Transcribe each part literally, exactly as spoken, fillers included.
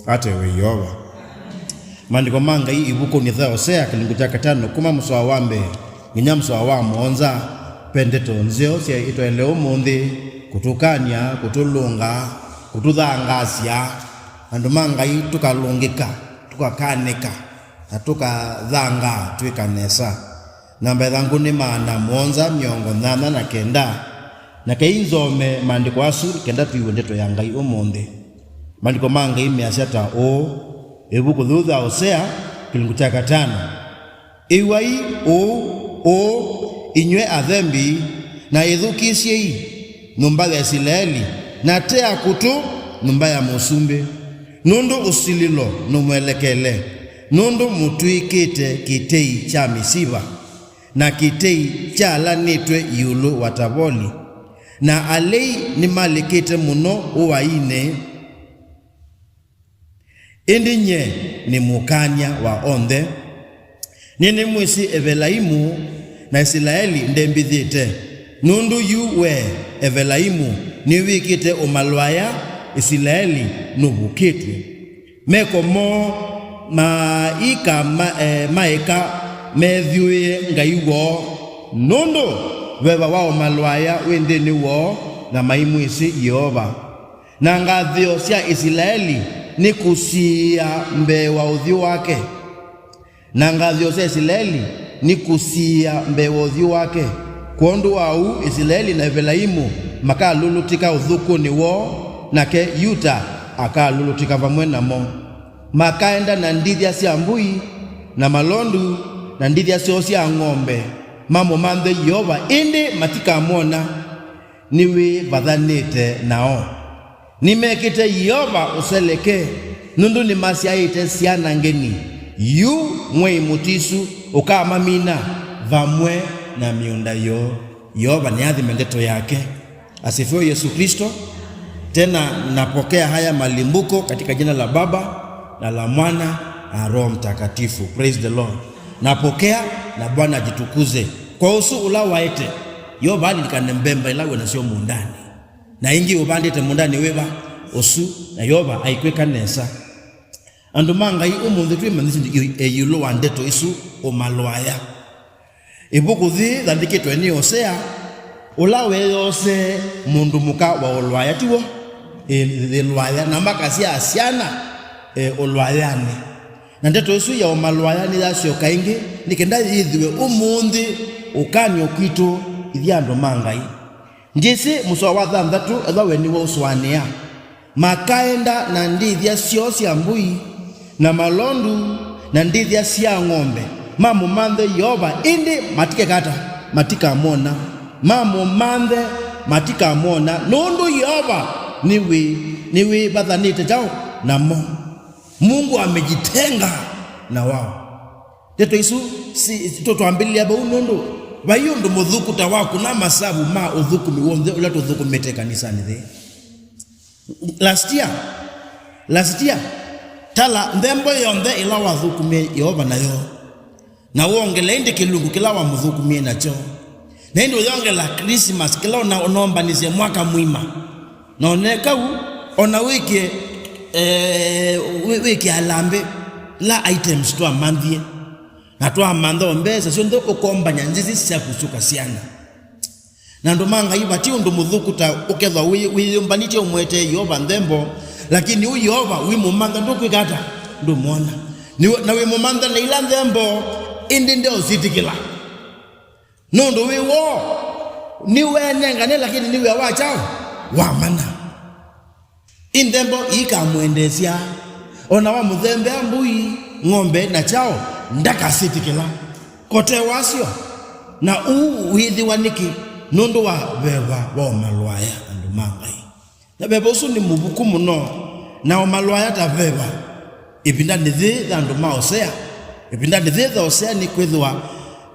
Atewe Yeova. Maandĩko ma Ngai ĩvukunĩ ya Osea kĩlungu kya katano kuma mũsoa wa mbee nginya mũsoa wa mũonza, ve ndeto nzeo syaĩtwaĩle ũmũnthĩ kũtũkany'a, kũtũlũnga, kũtũthangaasya. Andũ ma Ngai tũkalũngĩka, tũkakanĩka, na tũkathangaa twĩka nesa. Namba ĩthangũ nĩ maana mũonza mĩongo nyanya na kenda. Na kei nzome maandĩko asu kenda twĩw'e ndeto ya Ngai ũmũnthĩ. Maandĩko ma Ngai measya ta ũũ, ĩvuku yĩu ya Osea, kĩlungu kya katano. Ĩw'ai ũũ, ũũ, inyw'ĩ athembi, na ĩthukĩĩsyei, nyũmba ya Isilaeli, na tea kũtũ, nyũmba ya mũsumbĩ, nũndũ ũsilĩlo nũmwelekele, nũndũ mũtw'ĩkĩte kĩtei kya mĩsiva, na kĩtei kyalanĩtwe ĩũlũ wa Tavoli, na alei nĩmalĩkĩte mũno ũainĩ. Ĩndĩ nyie nĩ mũkany'a wa onthe. Nĩnĩmwĩsĩ Evelaimu, na Isilaeli ndembĩthĩte. Nũndũ yu we Evelaimu nĩwĩkĩte ũmalwaya, Isilaeli nũvukĩtw'e. Meko moo maika ma, e, maeka methyũĩe Ngai woo, nũndũ veva wa ũmalwaya wĩ nthĩnĩ woo, na maimwĩsĩ Yeova. Na ngathĩo sya Isilaeli nĩkũsiĩĩa mbee wa ũthyũ wake, na ngathĩo sya Isilaeli nĩkũsiĩĩa mbee wa ũthyũ wake. Kwondũ wa ũu, Isilaeli na Evelaimu makalulutĩka ũthũkũnĩ woo, nake Yuta akalulutĩka vamwe namo. Makaenda na ndithya sya mbũi na malondu na ndithya syoo sya ng'ombe, mamũmanthe Yeova, ĩndĩ matikamwona. Nĩwĩvathanĩte nao. Nĩmekĩte Yeova ũseleke, nũndũ nĩmasyaĩte syana ngeni. Yu mwei mũtisu ũkamamina vamwe na mĩũnda yoo. Yeova nĩathime ndeto yake. Asifiwe Yesu Kristo. Tena napokea haya malimbuko katika jina la Baba na la Mwana na Roho Mtakatifu. Praise the Lord. Napokea na Bwana ajitukuze. Kwa ũsu ũla waete, Yeova alilikane mbemba ila wĩ nasyo mũũndanĩ. Na ĩngĩ ũvandĩte mũũndanĩ wĩva? Ũsu, na Yeova aikwĩka nesa. Andũ ma Ngai, ũmũnthĩ twĩmanyĩsye ĩ-, ĩũlũ wa ndeto ĩsu, ũmalwaya. Ĩvuku yĩĩ yandĩkĩtwe nĩ Osea, ũla weyoosee mũndũ mũka wa ũlwaya, tiw'o? Ĩ, ĩlwaya, na makasyaa syana, e, ũlwayanĩ. Na ndeto ĩsu ya ũmalwaya nĩyasyoka ĩngĩ, nĩ kenda yĩthĩwe ũmũnthĩ ũkany'o kwitũ ithyĩ andũ ma Ngai. Ndyĩsĩ mũsoa wa thanthatũ ethwa we nĩwaũsũanĩa. Makaenda na ndĩthya syoo sya mbũi, na malondu, na ndĩthya sya ng'ombe, mamũmanthe Yeova, ĩndĩ matikeka ata? Matikamwona. Mamũmanthe, matikamwona, nũndũ Yeova nĩwĩ-, nĩwĩvathanĩte kyaũ namo. Mungu amejitenga na wao. Ndeto isu si, tũ-, twambĩlĩlya vau nũndũ vai ũndũ mũthũku ta wa kũna masavu ma ũthũkũmi w'onthe ũla tũthũkũmĩte kanisanĩ thĩ. Last year, last year, tala nthembo yonthe ĩla wathũkũmie Yeova nayo, na wongele ĩndĩ kĩlungu kĩla wamũthũkũmie nakyo, na ĩndĩ ũyongela Christmas kĩla ũna-, ũnombanisye mwaka mũima. Na oneka u, ona wĩkĩe, eh, wĩ-, wĩkĩe alambĩ, la items twamanthie. Na twamantha o mbesa syonthe ũkombany'a nzĩzĩ sya kũsũka syana. Na andũ ma Ngai, vati ũndũ mũthũku ta ũkethwa wĩ-, wĩyũmbanĩtye ũmwetee Yeova nthembo, lakini ũ Yeova wĩmũmantha ndũkwĩka ata? Ndũmwona. Nĩ-, na wĩmũmantha na ila nthembo, ĩndĩ ndeũsyĩtĩkĩla. Nũndũ wĩ woo nĩweenengane, lakini nĩ wĩa wa kyaũ? Wa mana. Ĩ nthembo iikamwendeesya. O na wamũthembea mbũi, ng'ombe na kyaũ, ndakasyĩtĩkĩla. Kote wasyo. Na ũu wĩthĩwa nĩkĩ? Nũndũ wa veva wa ũmalwaya, andũ ma Ngai. Na veva ũsu nĩ mũvuku mũno, na ũmalwaya ta veva. Ĩvindanĩ yĩĩ ya andũ ma Osea, ĩvindanĩ yĩĩ ya Osea nĩkwĩthĩwa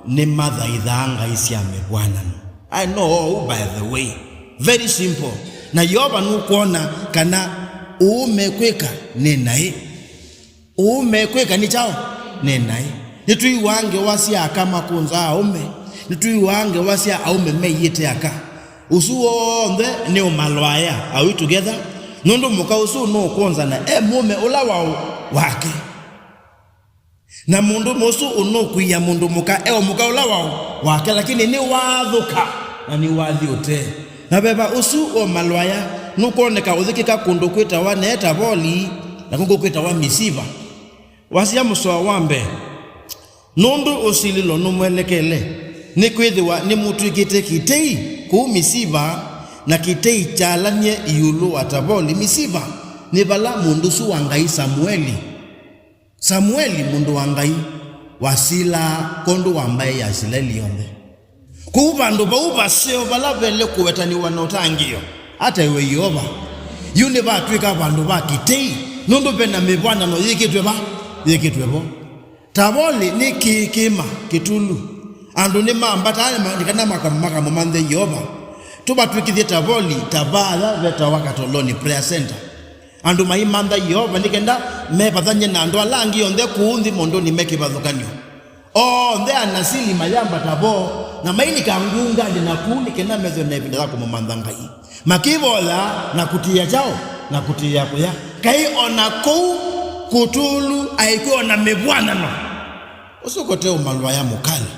nĩmathaithaa ngai sya mĩvw'anano. I know all, by the way. Very simple. Na Yeova nũkwona kana ũu mekwĩka nĩ naĩ. Ũu mekwĩka nĩ kyaũ? Nĩ naĩ. Nĩtwĩw'aa ngewa sya aka makũnzaa aũme. Nĩtwĩw'aa ngewa sya aũme meĩĩte aka. Ũsu w'onthe nĩ ũmalwaya. Are we together? Nũndũ mũka ũsu nũkwonzana e mũũme ũla wa wake. Na mũndũũme ũsu ũnũkwĩĩa mũndũ mũka e o mũka ũla wa wake, lakini nĩwathũka na nĩwathi ũtee. Na veva ũsu wa malwaya nũkwoneka ũyĩkĩka kũndũ kwĩtawa Neetavoli, na kũngĩ kwĩtawa Misiva. Wasya mũsoa wa mbee, nũndũ ũsilĩlo nũmwelekele, nĩkwĩthĩwa nĩmũtw'ĩkĩte kĩtei kũu Misiva, na kĩtei kyalanie ĩũlũ wa Tavoli. Misiva nĩ vala mũndũ ũsu wa Ngai Samueli, Samueli mũndũ wa Ngai, wasĩlaa kwondũ wa mbaĩ ya Isilaeli yonthe. Kũu vandũ vau vaseo vala vaĩle kũwetanĩw'a na ũtangĩĩo, ataĩwe Yeova, yu nĩvatw'ĩka vandũ va kĩtei, nũndũ ve na mĩvw'anano yĩkĩtwe va? Yĩkĩtwe vo. Tavoli nĩ kĩ-, kĩĩma kĩtulu. Andũ nĩmambataa nĩ kana maka-, makamũmanthe Yeova. Tũvatw'ĩkĩthye Tavoli ta vaya vetawa Katoloni Prayer Center. Andũ maimantha Yeova nĩ kenda mevathany'e na andũ ala angĩ onthe kũu nthĩ maũndũnĩ me kĩvathũkany'o. Onthe Anasili mayambata vo, na mainĩka ngunganĩ na kũu nĩ kenda methwe na ĩvinda ya kũmũmantha Ngai, makĩvoya na kũtĩĩa kyaũ? Na kũtĩĩa kũya. Kaĩ o na kũu kũtũlu aĩkw'e o na mĩvw'anano. Ũsu kote ũmalwaya mũkali.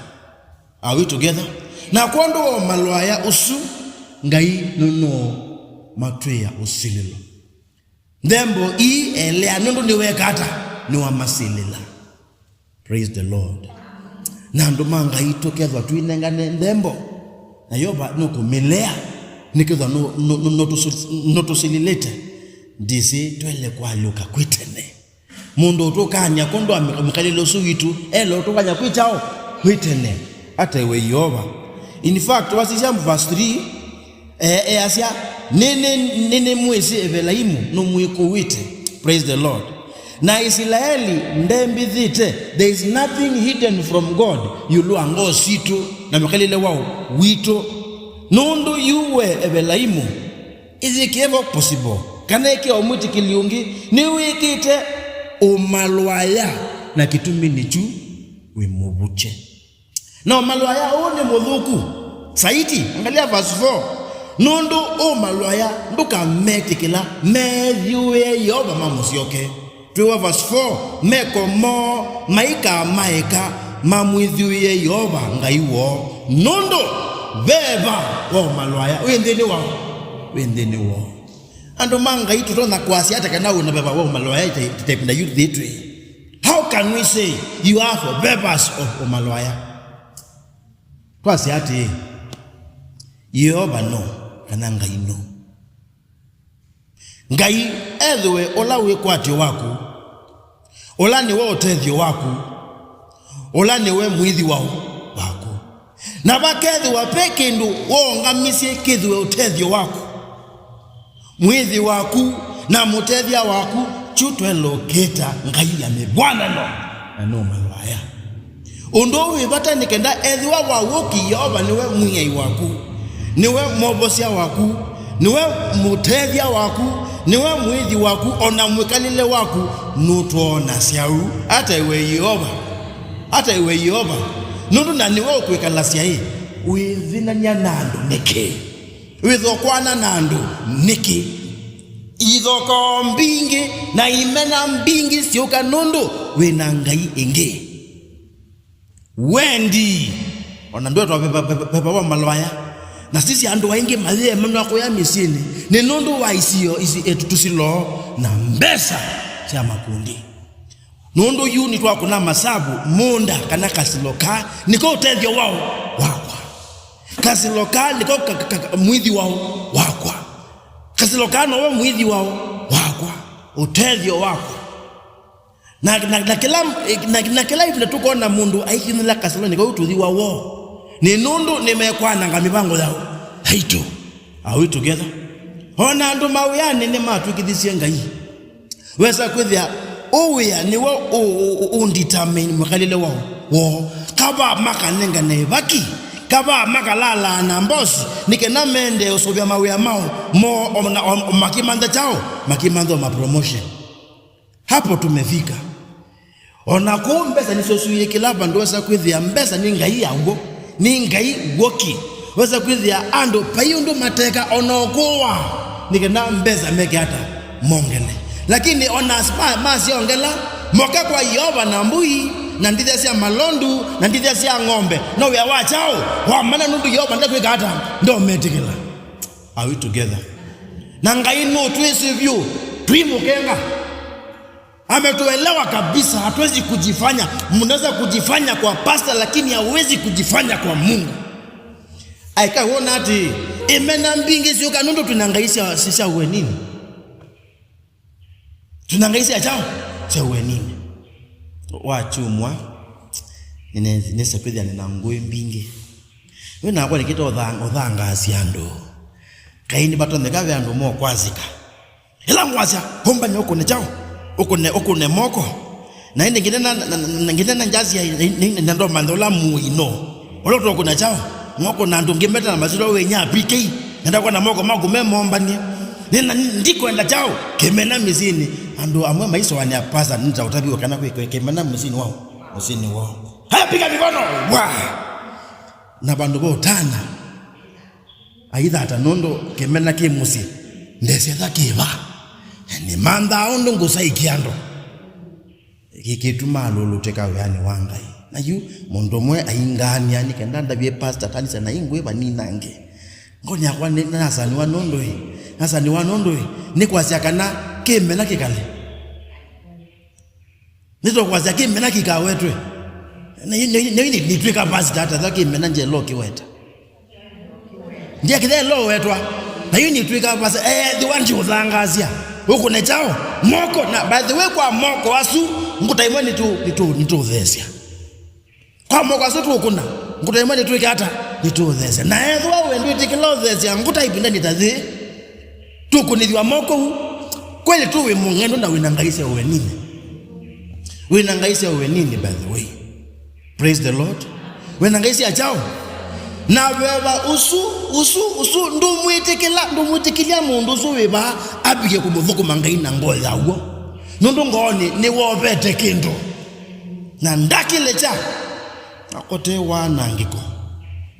Are we together? Na kwondũ wa ũmalwaya ũsu, Ngai nũnũũmatw'ĩĩa ũsilĩlo. Nthembo ii elea nũndũ nĩweka ata? Nĩwamasilĩla. Praise the Lord. Na andũ ma Ngai tũkethwa twinengane nthembo, na Yeova nũkũmĩlea, nĩkethwa nũ-, nũ-, nũ-, nũtũsu-, nũtũsilĩlĩte. Ndĩsĩ twele kũalyũka kwĩ tene. Mũndũ ũtũkany'a kwondũ wa mĩkalĩle ũsu witũ, ele ũtũkany'a kwĩ kyaũ? Kwĩ tene. Ataĩwe Yeova. In fact, wasisya verse three, e, easya, "Nĩnĩ, nĩnĩmwĩsĩ Evelaimu nũmwĩkũĩte." Praise the Lord. Na Isilaeli ndembĩthĩte. There is nothing hidden from God ĩũlũ wa ngoo sitũ na mĩkalĩle wa witũ. Nũndũ yu we Evelaimu, is it ever possible? Kana ĩkĩa o mwĩtĩkĩli ũngĩ nĩwĩkĩte ũmalwaya na kĩtumi nĩkyu wĩ mũvukye. Na ũmalwaya ũũ nĩ mũthũku saiti. Angalia verse four. Nũndũ ũmalwaya ndũkametĩkĩla methyũũĩe Yeova mamũsyoke. Twĩwa verse four, meko moo maikamaeka mamwĩthyũũĩe Yeova Ngai woo. Nũndũ veva wa ũmalwaya wĩ nthĩnĩ wao, wĩ nthĩnĩ woo. Andũ ma Ngai tũtonya kwasya ata kana wĩ na veva wa ũmalwaya ĩte-, ĩte-, ĩvinda yu twĩ? How can we say you have vevas of ũmalwaya? Twasya atĩĩ, Yeova no, kana Ngai no. Ngai ethĩwe ũla wĩkwatyo waku, ũla nĩwe ũtethyo waku, ũla nĩwe mwĩthi wa, waku. Na vakethĩwa ve kĩndũ woongamisye kĩthĩwe ũtethyo waku, mwĩthi waku, na mũtethya waku, kyu twelokĩta ngai ya mĩvw'anano na nũmalwaya. Ũndũ ũũ wĩ vata nĩ kenda ethĩwa waw'ũki, Yeova nĩwe Mwĩai waku, nĩwe Mwovosya waku, nĩwe Mũtethya waku, nĩwe Mwĩthi waku, o na mwĩkalĩle waku nũtwonasya ũu. Ataĩwe Yeova, ataĩwe Yeova, nũndũ na nĩwe ũkwĩkalasya ĩ, wĩthĩnany'a na andũ nĩkĩ? Wĩthokwana na andũ nĩkĩ? Ithokoo mbingĩ na imena mbingĩ syũka nũndũ wĩ na ngai ĩngĩ. Wendi, o na ndwetwa veva, veva, veva wa malwaya. Na sisi andũ aingĩ mayĩemanwa kũya mĩsyĩnĩ nĩ nũndũ wa isio isi, etu tũsilo na mbesa sya makundi. Nũndũ yu nĩtwakũna masavu, mũũnda kana kasilo kaa nĩko ũtethyo wao wakwa. Kasilo kaa nĩko ka, ka, ka, mwĩthi wao wakwa. Kasilo kaa nowe mwĩthi wao wakwa, ũtethyo wakwa. Na, na, na kĩla, na, na kĩla ĩvinda tũkona mũndũ aikinyĩla kasilonĩ kau tũthiwa woo, nĩ nũndũ nĩmekwananga mĩvango yao, yaitũ. Are we together? O na andũ mawĩanĩ nĩmatw'ĩkĩthisye Ngai. Wesa kwĩthĩa ũwĩa nĩwe ũ, ũ, ũ, ũndetermine mwĩkalĩle wao, woo. Kavaa makanengane ĩvaki, kavaa makalaalaa na mbosi, nĩ kenda mende ũsũvĩa mawĩa mao, mo, o na, o, makĩmantha kyaũ, makĩmantha o ma promotion. Hapo tumefika. O na kũu mbesa nĩsyo syũĩkĩla vandũ, wesa kwĩthĩa mbesa nĩ ngai ya w'o, nĩ ngai w'oki. Wesa kwĩthĩa andũ vai ũndũ mateka o na ũkũwa, nĩ kenda mbesa meke ata? mongele. Lakini ona as-, ma-, masyongela, moka kwa Yeova na mbũi, na ndithya sya malondu, na ndithya sya ng'ombe. No wĩa wa kyaũ? Wa mana, nũndũ Yeova ndakwĩka ata? Ndometĩkĩla. Are we together? Na Ngai nũtwĩsĩ vyũ, twimũkenga. Ametuelewa kabisa, hatuwezi kujifanya. Mnaweza kujifanya kwa pastor, lakini hauwezi kujifanya kwa Mungu. Aika wona ati imena mbingĩ syũka nũndũ twĩna ngai sya, sya ũenini. Twĩna ngai sya kyaũ? Sya ũenini. Wakyumwa, nĩnesa kwĩthĩa nĩna ngũĩ mbingĩ. Wĩ nakwa nĩkĩte ũthangaasya andũ. Kaĩ nĩvatonyeka ve andũ mokwasĩka. Ĩla ngwasya, ũmbane ũkũne kyaũ? Ũkũne, ũkũne moko. Na ĩndĩ ngĩnena, na, na, na, ngĩnena njasya, na, na, na ndomantha ũla mũino. Ũla ũtũkũna kyaũ? Ngũkũna andũ ngĩmeta na masyĩtwa wĩnya P K. Na ndakwa na moko maku me mombanie. Nĩna ndikwenda kyaũ? Kĩmena mĩsyĩnĩ. Andũ amwe maisũanĩa pasta, nĩtaũtaviwe kana kwĩ, kwĩ kĩmena mũsyĩnĩ wao. Mũsyĩnĩ wao. Haya, piga mikono. Wa! Na vandũ va ũtana. Aithata nũndũ kĩmena kĩ mũsyĩ, ndesetha kĩva? Nĩmanthaa ũndũ ngũsaĩkĩa andũ. Kĩkĩtuma alũlũtĩka wĩanĩ wa Ngai. Na yu mũndũ ũmwe aingaanĩa nĩ kenda ndavye pasta kanisa na ingwĩ vaninange. Ngoni yakwa nĩ-, nasaniwa nũndũ ĩ, nasaniwa nũndũ ĩ, nĩ kwasya kana kĩmena kĩkale. Nĩtũkwasya kĩmena kĩkawetwe. Na yu, na yu, na yu nĩ-, nĩtwĩka pastor ata, ethĩwa kĩmena njelo kĩweta. Ndia kĩthelo wetwa. Na yu nĩtwĩka pastor, eh, the one ndiũthangaasya. Ũkũne kyaũ? Moko. Na by the way, kwa moko asu, ngũta imwe nĩtũ-, nĩtũ-, nĩtũũtheesya. Kwa moko asu tũkũna, ngũta imwe nĩtwĩke ata? Nĩtũũtheesya. Na ethĩwa we ndwĩtĩkĩla ũtheesya ngũta ĩvindanĩ ta yĩĩ, tũkũnĩthw'a moko u. Kweli tu wĩ mũng'endu na wĩna ngai sya ũenini. Wĩna ngai sya ũenini, by the way. Praise the Lord. Wĩna ngai sya kyaũ? Na veva ũsu, ũsu, ũsu, ndũmwĩtĩkĩla, ndũmwĩtĩkĩlya mũndũ ũsu wĩ vaa avike kũmũthũkũma Ngai na ngoo ya w'o. Nũndũ ngoonĩ nĩwovete kĩndũ. Na ndakĩlekya. Akote wanangĩko.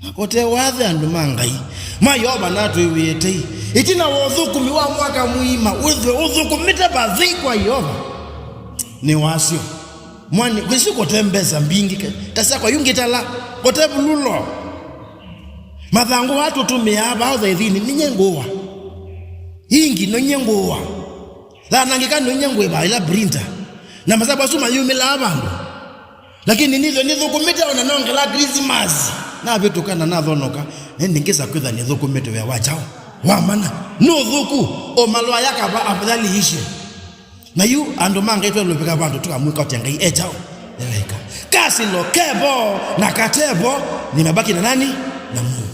Akote wathe andũ ma Ngai. Ma Yeova natwĩw'ĩe tei. Ĩtina wa ũthũkũmi wa mwaka mũima, wĩthwe ũthũkũmĩte vathei kwa Yeova. Nĩ wasyo. Mwani, kwĩsĩ kote mbesa mbingĩ. Ka-, ta syakwa yu ngĩtala. Kote vululo. Mathangũ aa tũtũmĩaa vaa ũthaithinĩ, ninye ngũwa. Ingi no nye ngũwa. Thanangĩka no nye ngwĩva ĩla printer. Na masavu asu mayumĩlaa vandũ. Lakini nithwe nĩthũkũmĩte ona nongela Krismasi. Navĩtũka na nathonoka. Nĩngĩsa kwĩtha nĩthũkũmĩte wĩa wa kyaũ? Wa mana. Nũthũku. O malwaya kava afadhali ishe. Na yu andũ ma Ngai twelũvĩka vandũ tũkamwĩka ũtya Ngai e kyaũ? Eweka. Kasilo kevo na katevo, nimebaki na nani? Na Mungu.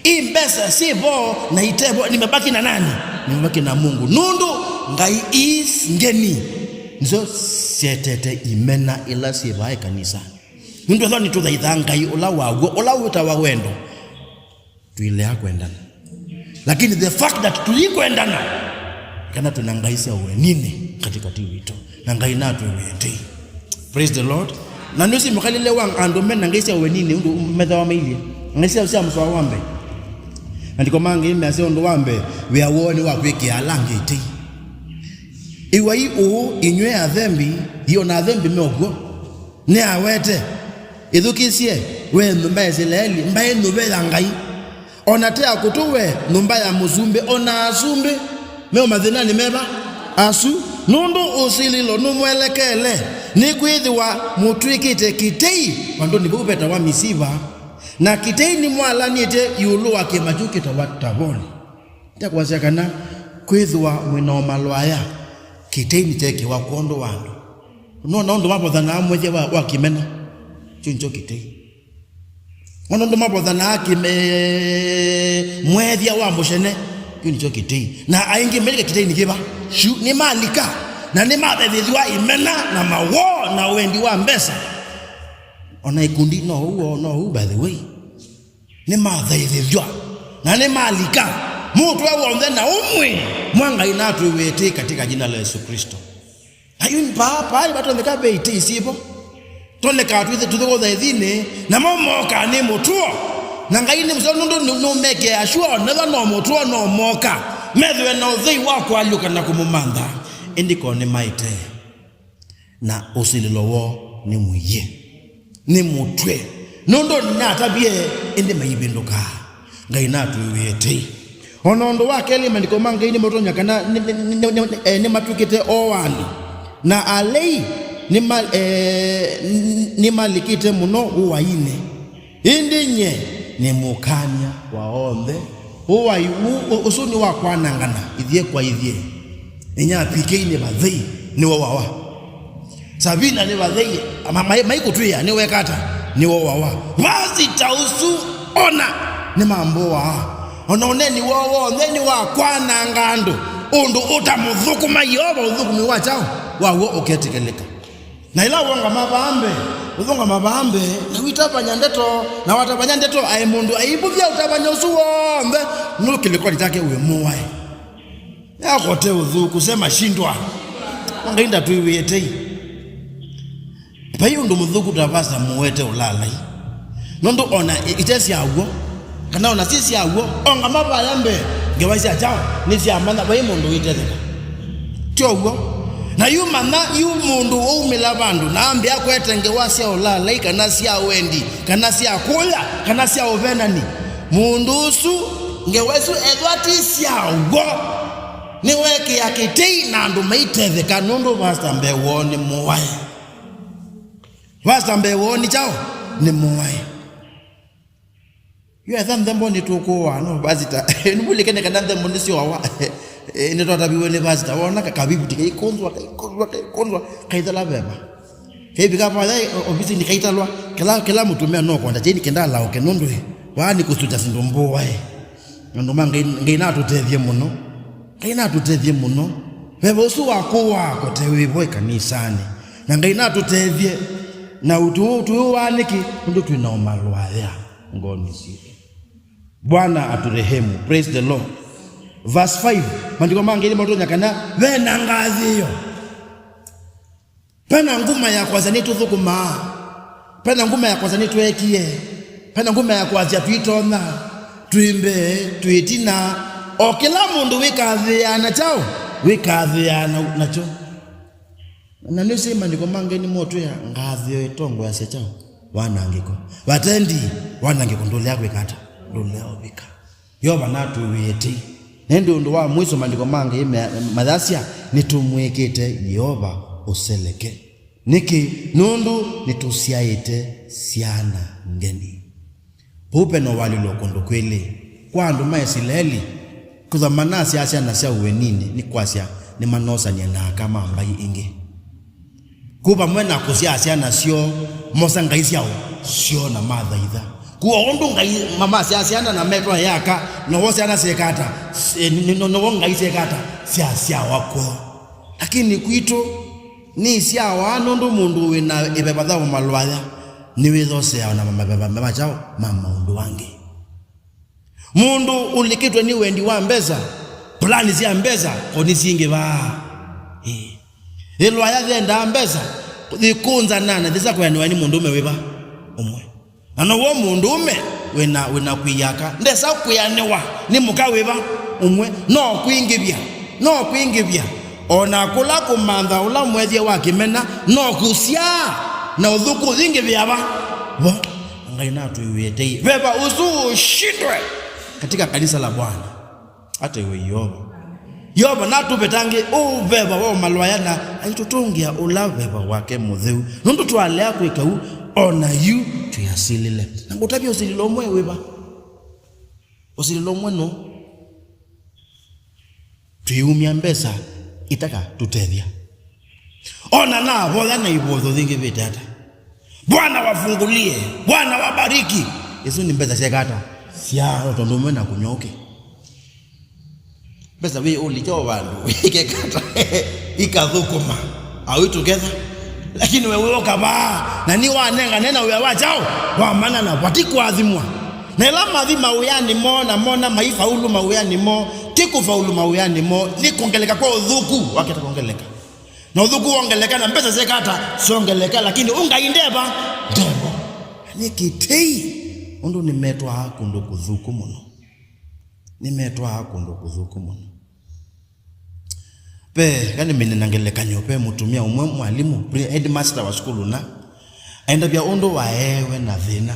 Ii mbesa syĩ vo na ite vo, nimebaki na nani? Nimebaki na Mungu. Nũndũ Ngai is ngeni. Nĩsyo syetete imena ila syĩ vaa ĩkanisanĩ. Nũndũ ethwa nĩtũthaithaa Ngai ũla wa w'o, ũla wĩtawa wendo, tũilea kwendana. Lakini the fact that tũikwendana, kana twĩna ngai sya ũenini katikati witũ, na Ngai natwĩw'ĩe tei. Praise the Lord. Na nĩũsĩ mũkalĩle wa andũ mena ngai sya ũenini ũndũ methawa mailyĩ. Ngai sya, sya mũsoa wa mbee. Maandĩko mangĩ measya ũndũ wa mbee, wĩa woo nĩ wa kwĩkĩa ala angĩ itei. Ĩw'ai ũũ, inyw'ĩ athembi, ĩ o na athembi me ũkw'o. Nĩawete, ĩthukĩĩsye, we nyũmba ya Isilaeli, mbaĩ nyuve ya Ngai. O na te akũtũ we, nyũmba ya mũsumbĩ, o na asumbĩ me o mathĩnanĩ meva? Asu, nũndũ ũsilĩlo nũmwelekele, nĩkwĩthĩwa mũtw'ĩkĩte kĩtei vandũnĩ vau vetawa Misiva, na kĩtei nĩmwalanĩte ĩũlũ wa kĩĩma kĩu kĩtawa Tavoli. Ndekwasya kana kwĩthĩwa mwĩ na ũmalo aya, kĩtei nĩkyeekĩwa kwondũ wa andũ. Nona ũndũ mavothanaa mwethya wa, wa kĩmena, kyu nĩkyo kĩtei. Ona ũndũ mavothanaa kĩme-, mwethya wa mũcene, kyu nĩkyo kĩtei. Na aingĩ mailika kĩtei nĩ kĩva? Syu, nĩmalika, na nĩmathaithĩthw'a imena na mawoo na wendi wa mbesa. Ona ikundi no ũu, no ũu, by the way. Nĩmathaithĩthw'a, na nĩmalika, mũtwe w'onthe na ũmwe, mwa Ngai natwĩw'ĩe tei katika jina la Yesu Kristo. Na yu paa, paa, vatonyeka ve itei syĩvo. Toneka twĩthĩ, tũthĩ ũthaithinĩ, namo moka nĩ mũtuo. Na Ngai nĩ mũseo nũndũ nũ-, nũmekea sure, nethwa no mũtuo, no moka. Methĩwe na ũthei wa kũalyũka na kũmũmantha, ĩndĩ ko nĩmaĩte, na ũsilĩlo woo nĩ mũiĩ, nĩ mũtw'e, nũndũ nĩnatavie, ĩndĩ maivĩndũkaa. Ngai natwĩw'ĩe tei. O na ũndũ wa kelĩ, maandĩko ma Ngai nĩmatonya kana nĩ- nĩ- nĩ- nĩ- nĩ- eh, nĩmatw'ĩkĩte oani, na alei nĩma- eh, nĩmalikĩte mũno ũainĩ. Ĩndĩ nyie nĩ mũkany'a wa onthe. Ũwai ũ- ũ- ũsu nĩ wa kwanangana ithyĩ kwa ithyĩ. Inya P K nĩ vathei, nĩwe wawa. Savina nĩ vathei, ma- mai- maikũtwĩa nĩwe kata, nĩwe wawa. Vasita ũsu ona nĩ mambũaa. Ona ũneni woo w'onthe nĩ wa kwananga andũ, ũndũ ũtamũthũkũma Yeova ũthũkũmi wa kyaũ waw'o ũketĩkĩlĩka. Na ĩla wongama vaa mbee, ũthũngama vaa mbee, na witavany'a ndeto, na watavany'a ndeto, aĩ mũndũ aivũthya ũtavany'a ũsu w'onthe, nũndũ kĩlĩkonĩ kyake wĩ mũwae. Yakote ũthũku, sema shindwa. Ngai ndatwĩw'ĩe tei. Vai ũndũ mũthũku ta vasa mũwete ũlalai. Nũndũ ona i- ite syaw'o, kana ona si syaw'o, ongama vaya mbee, ngewa sya kyaũ nĩsyamanya vai mũndũ wĩtetheka. Ti ũw'o? Na yu manya, yu mũndũ waumĩla vandũ na ambĩa kwete ngewa sya ũlalai, kana sya wendi, kana sya kũya, kana sya ũvenani, mũndũ ũsu, ngewa isu ethwa ti syaw'o, nĩwekĩa kĩtei na andũ maitetheka, nũndũ vasta mbee woo nĩ mũwae. Vasta mbee woo nĩ kyaũ? Nĩ mũwae. Yu etha nthembo nĩtũkũaa, no vasita. Nĩmũlikene kana nthembo nĩsyoawa. Eh, nĩtwataviwe nĩ vasita. Wona ka- kavivuti kaikũnzwa, kaikũnzwa, kaikũnzwa, kaithela veva. Kaivika vaya, eh, ovisinĩ kaitalwa, kĩla, kĩla mũtumĩa no kwenda kyaini kĩndalaũke nũndũ, eh, vaa nĩ kũsũkya syĩndũ mbũae. Andũ ma Ngai, Ngai natũtethye mũno. Ngai natũtethye mũno. Veva ũsu wa kũwaa kote wĩvo ĩkanisanĩ. Na Ngai natũtethye. Na ũtũ- tũũwaa nĩkĩ? Nũndũ twĩ na ũmalwaya ngoonĩ sitũ. Bwana aturehemu. Praise the Lord. Verse five, maandĩko ma Ngai nĩmatonya kana ve na ngathĩĩo. Ve na nguma ya kwasya nĩtũthũkũmaa. Ve na nguma ya kwasya nĩtweekie. Ve na nguma ya kwasya twĩtonya, twĩ mbee, twĩ ĩtina. O kĩla mũndũ wĩkathĩĩaa na kyaũ? Wĩkathĩĩaa na- nakyo. Na nĩsĩ maandĩko ma Ngai nĩmotwĩa ngathĩĩo ĩtongoeasya kyaũ? Wanangĩko. Vatendi, wanangĩko ndũlea kwĩka ata? Ndũlea ũvika. Yeova natwĩw'ĩe tei. Na ĩndĩ ũndũ wa mũisyo, maandĩko ma Ngai me- mayasya, nĩtũmwĩkĩte Yeova ũseleke. Nĩkĩ? Nũndũ nĩtũsyaĩte syana ngeni. Vau ve na ũalyũlo kũndũ kwĩlĩ. Kwa andũ ma Isilaeli, kwĩthwa manasyaa syana sya ũeninĩ, nĩ kwasya nĩmanosanie na aka ma mbaĩ ingĩ. Kũu vamwe na kũsyaa syana syoo, mosa ngai syao syoo na mathaitha. Kũu o ũndũ ngai ma- masyaa syana na metwa yaka, nowo syana syeka ata? S- eh, n- n- nowo ngai syeka ata? Syasyawa kwoo. Lakini kwitũ, nĩsyawa nũndũ mũndũ wĩ na ĩveva ya ũmalwaya nĩwĩthoseawa na maveva ma kyaũ? Ma maũndũ angĩ. Mũndũ ũlikĩtwe nĩ wendi wa mbesa, plani sya mbesa, o nĩsyingĩvaa. Ĩĩ. Ĩlwaya yendaa mbesa, yĩkũnzanaa na yĩsa kũeanĩwa nĩ mũndũũme wĩva? Ũmwe. Na now'o mũndũũme wĩna, wĩna kwĩyaka, ndesa kwĩanĩwa nĩ mũka wĩva? Ũmwe. No kwingĩvya, no kwingĩvya. O na kũla kũmantha ũla mwethye wa kĩmena, no kũsyaa, na ũthũku ũyingĩvĩa va? Vo. Ngai natwĩw'ĩe tei. Veva ũsu ũshindwe katika kanisa la Bwana. Ata iwe Yeova. Yeova natũvetangĩe ũveva wa ũmalwaya na aitũtũngĩa ũla veva wake mũtheu. Nũndũ twalea kwĩka ũu, o na yu twĩasilĩle. Na ngũtavya ũsilĩlo ũmwe wĩva? Ũsilĩlo ũmwe nũũ? Twĩumya mbesa itakatũtethya. O na navoya na ivoyo yingĩvĩte ata, "Bwana wafungulie, Bwana wabariki." Isu nĩ mbesa syeka ata? Sya o tondũ ũmwe na kũnyoke. Mbesa wĩ ũlikya o vandũ, ikeka ata? Ikathũkũma. Au itũketha. Lakini we wĩoka vaa, na nĩ wanengane na wĩa wa kyaũ? Wa mana na vati kũathimwa. Na ĩla mathi mawĩanĩ moo, na mona maifaulu mawĩanĩ moo, ti kũfaulu mawĩanĩ moo, nĩ kwongeleka kwa ũthũku, waketa kwongeleka. Na ũthũku wongeleka, na mbesa syeka ata? Syongeleka, lakini ũngai ndeva? Ndevo. Nĩ kĩtei, ũndũ nĩmetwaa kũndũ kũthũku mũno. Nĩmetwaa kũndũ kũthũku mũno. Ve, kana mĩnena ngelekany'o, ve mũtumĩa ũmwe mwalimũ, pre-, headmaster wa sukulu na, aendavya ũndũ waeewe na thĩna.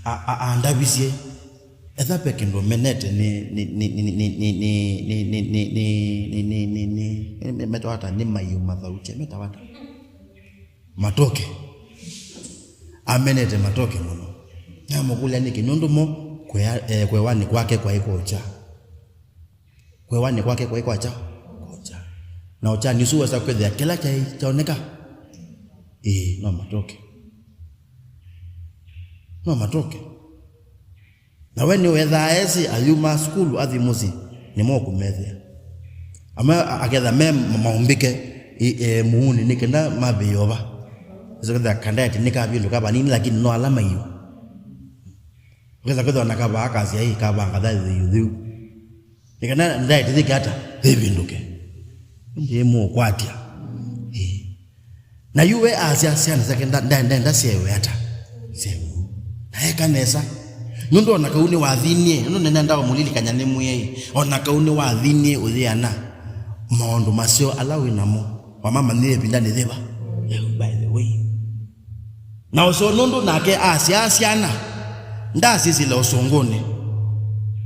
A-, a-, andavisye, etha ve kĩndũ menete nĩ, nĩ, nĩ, nĩ, nĩ, nĩ, nĩ, nĩ, nĩ, nĩ, nĩ, nĩ, nĩ, nĩ, nĩ, metawa ata, nĩ maiũ mathaũkye, metawa ata? Matoke. Amenete matoke mũno. Namũkũlya nĩkĩ? Nũndũ mo kwea-, eh, kwewanĩ kwake kwaĩ kwokya. Kwewanĩ kwake kwaĩ kwakya? Kwokya. Na ũkyani ũsu wesa kwĩthĩa kĩla kyaĩ kyaoneka? Ĩĩ, no matoke. No matoke. Na we nĩwethaa esĩ ayuma sukulu athi mũsyĩ, nĩmo ũkũmethĩa. Amwe a-, aketha me ma-, maumbĩke i-, e, mũunĩ nĩ kenda mavĩĩe ova. Ĩso ketha kandaeti nĩkavĩndũka vanini, lakini no ala maiũ. Ũketha kwĩthwa na kavaa kasya ĩ kavanga thathi yũthĩu. Nĩ kana ndaeti yĩke ata? Yĩvĩndũke. Ĩndĩ mũũkwatya. Ĩĩ. Na yu we asya syana syake nda-, nda-, ndenda syewe ata? Syewe. Na eka nesa. Nũndũ ona kau nĩwathinie, nũndũ nĩnenda ũmũlilikany'a nĩ mwĩai, ona kau nĩwathinie ũyĩana, maũndũ maseo ala wĩ namo, wamamanyie ĩvindanĩ yĩva? By the way. Na ũseo nũndũ nake asyaa syana, ndasisile ũsũngũnĩ.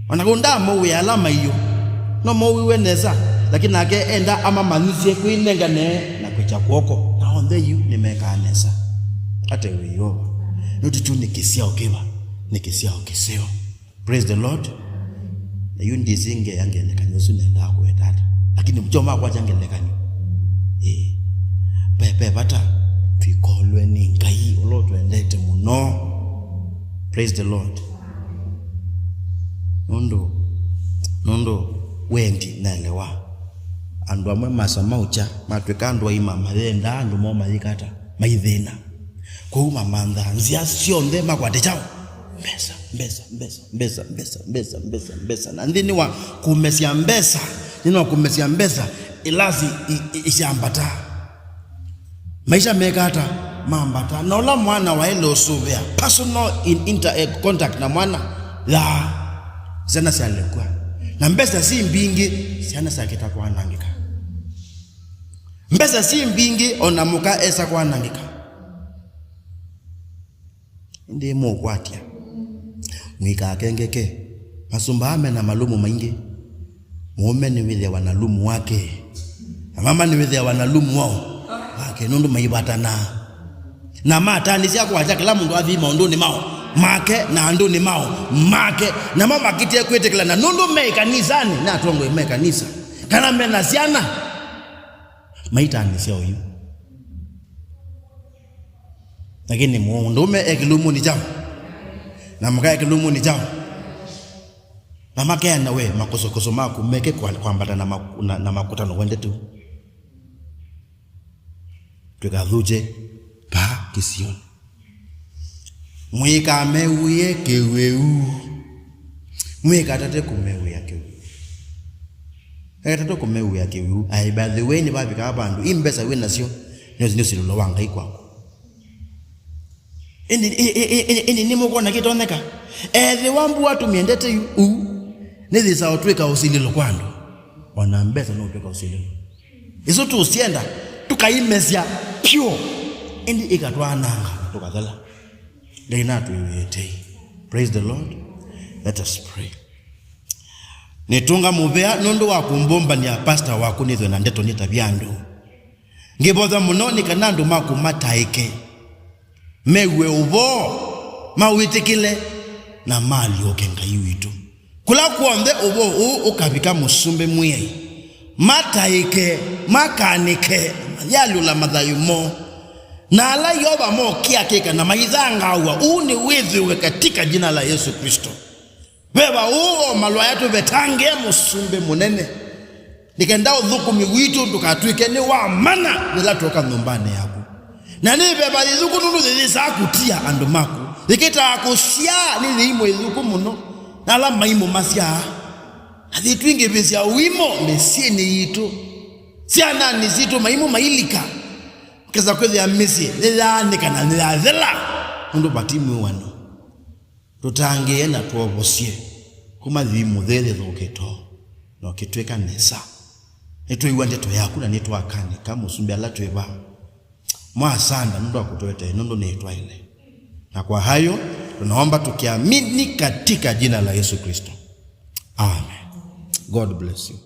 O na kau ndamowĩa ala maiũ, no mowĩwe nesa, lakini nake enda amamanyĩsye kwĩnengane na kwĩkya kw'oko. Na onthe yu nĩmekaa nesa. Ate wĩ Yeova. Nũndũ kyu nĩ kĩsyao kĩva? Nĩ kĩsyao kĩseo. Praise the Lord. Na yu ndĩsĩ ngeya ngelekany'o ũsu nendaa kũweta ata. Lakini mkyo makwatya ngelekany'o. Ĩĩ. Ve, ve vata twikolwe nĩ Ngai ũla ũtwendete mũno. Praise the Lord. Nũndũ, nũndũ wendi naelewa. Andũ amwe masa maũkya, matwĩka andũ aima mayendaa andũ moo mayĩka ata? Maithĩna. Kwoou mamanthaa nzĩa syonthe makwate kyaũ? Mbesa, mbesa, mbesa, mbesa. Na nthĩnĩ wa kũmesya mbesa, nthĩnĩ wa kũmesya mbesa, ĩlasi i-, i-, isyambata. Maisha meka ata? Mambata. Na ũla mwana waĩle ũsũvĩa, personal in-, inter-, eh, contact na mwana, yaa, syana syalekw'a. Na mbesa si mbingĩ, syana syakĩta kwanangĩka. Mbesa si mbingĩ, o na mũka esa kwanangĩka. Ĩndĩ mũũkwatya. Mũikakengeke. Masũmba aa me na malumu maingĩ. Mũũme nĩwĩthĩawa na lumu wake. Na mama nĩwĩthĩawa na lumu wao. Wake, nũndũ maivatanaa. Na matanĩsya kwakya kĩla mũndũ athi maũndũnĩ mao. Make na andũnĩ mao. Make. Namo makĩtie kwĩtĩkĩlana. Nũndũ me ĩkanisanĩ, na atongoi me kanisa. Kana me na syana. Maitanĩsya oyu. Lakini mũndũũme e kĩlumunĩ kyaũ? Na mũka e kĩlumunĩ kyaũ? Na makeana we makosokoso maku meke kwa-, kwambata na maku-, na, na makũtano wendete. Twĩkathũkye vaa kĩsionĩ. Mũikamew'ĩe kĩwĩu. Mũikatate kũmew'ĩa kĩwĩu. Ekatate kũmew'ĩa kĩwĩu. Ai, by the way, nĩvavikaa vandũ, i mbesa wĩ nasyo, nĩsyo nĩ ũsilĩlo wa Ngai kwaku. Ĩndĩ, ĩ-, ĩ-, ĩ-, ĩ-, ĩndĩ nĩmũkwona kĩtonyeka? Ethĩwa mbua tũmyendete yu, ũu, nĩyĩsa ũtw'ĩka ũsilĩlo kwa andũ. O na mbesa no ũtw'ĩka ũsilĩlo. Isu tũsyenda, tũkaimesya pure, ĩndĩ ĩkatwananga na tũkathela. Ngai natwĩw'ĩe tei. Praise the Lord. Let us pray. Nĩtũnga mũvea nũndũ wa kũmbũmbany'a pastor waku nĩthwe na ndeto nĩtavye andũ. Ngĩvoya mũno nĩ kana andũ maku mataĩke, mew'e ũvoo, mawĩtĩkĩle, na maalyũke Ngai witũ. Kũla kw'onthe ũvoo ũũ ũkavika, Mũsumbĩ Mwĩai, mataĩke, makanĩke, mayalyũla mathayũ moo. Na ala Yeova mokĩa kĩka na maithangaaw'a, ũu nĩ wĩthĩwe katika jina la Yesu Kristo. Veva ũũ o malwaya tũvetangĩe, Mũsumbĩ Mũnene, nĩ kenda ũthũkũmi witũ ndũkatw'ĩke nĩ wa mana yĩla twoka nyũmbanĩ yaku. Na nĩ veva yĩthũku nũndũ yĩyĩsaa kũtia andũ maku. Yĩkĩtaa kũsyaa nĩ yĩimũ yĩthũku mũno, na ala maimũ masyaa. Na yĩtwingĩvĩsya ũimũ mĩsyĩnĩ yitũ, syananĩ sitũ, maimũ mailika. Kesa kwĩthĩa mĩsyĩ nĩyaanĩka na nĩyathela nũndũ vati mwĩw'ano. Tũtangĩĩe na tũovosye kuma yĩimũ yĩthũkĩto, na ũkĩtwĩka nesa. Nĩtwĩw'a ndeto yaku na nĩtwakanĩka, mũsumbĩ, ala twĩ vaa. Mwasanda nũndũ wa kũtũetee, nũndũ nĩtwaĩle. Na kwa hayo, tunaomba tukiamini katika jina la Yesu Kristo. Amen. God bless you.